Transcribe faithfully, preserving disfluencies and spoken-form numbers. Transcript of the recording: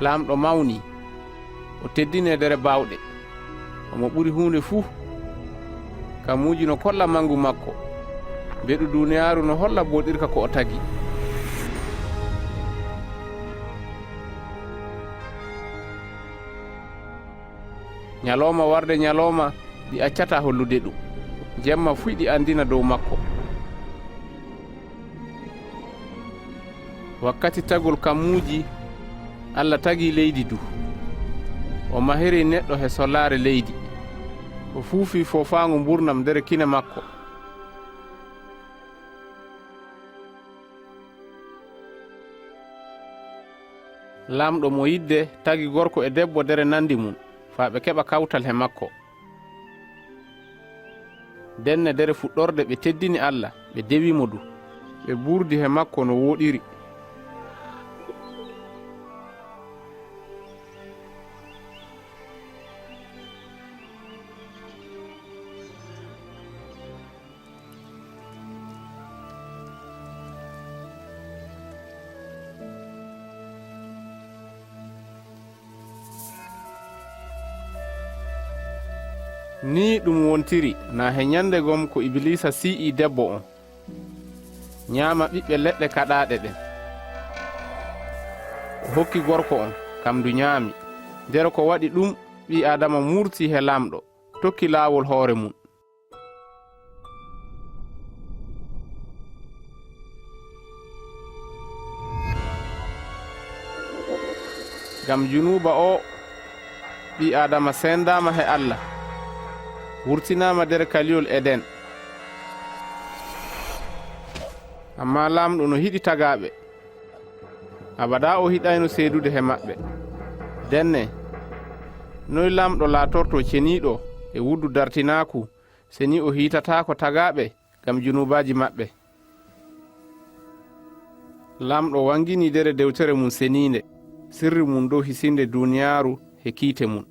Laamɗo mawnii, o teddinee dere baawɗe. Omo ɓuri huunde fuu. Kammuuji no kolla manngu makko. Mbeɗu duuniyaaru no holla booɗirka ko o tagi. Ñalooma warde ñalooma ɗi accataa hollude ɗum. Jemma fuu ɗi anndina dow makko. Wakkati tagol kammuuji, Alla tagii leydi du. O mahiri neɗɗo he solaare leydi. O fuufi foofaango mbuurnam nder kine makko. Laamɗo mo yidde tagi gorko e debbo nder nanndi mum, faa ɓe keɓa kawtal he makko. Ndenne nder fuɗɗorde ɓe teddini Alla, ɓe dewi mo du. Ɓe mbuurdi he makko no wooɗiri. Nii ɗum wontiri naa he nyannde gom ko Ibiliisa si'ii debbo on. Nyaama ɓiɓɓe leɗɗe kaɗaaɗe ɗen. O hokki gorko on, kam du nyaami. Nder ko waɗi ɗum, ɓii Aadama murtii he Laamɗo, tokki laawol hoore mum. Ngam junuuba o, ɓii Aadama senndaama he Alla, wurtinaama nder kaliyol Eden. Ammaa Laamɗo no hiɗi tagaaɓe. Abada o hiɗayno seedude he maɓɓe. Ndenne, noy Laamɗo laatorto ceniiɗo e wuddu dartinaaku, si ni o hiitataako tagaaɓe ngam junuubaaji maɓɓe? Laamɗo wannginii nder dewtere mum seniinde, sirri mum dow hisinde duuniyaaru he kiite mum.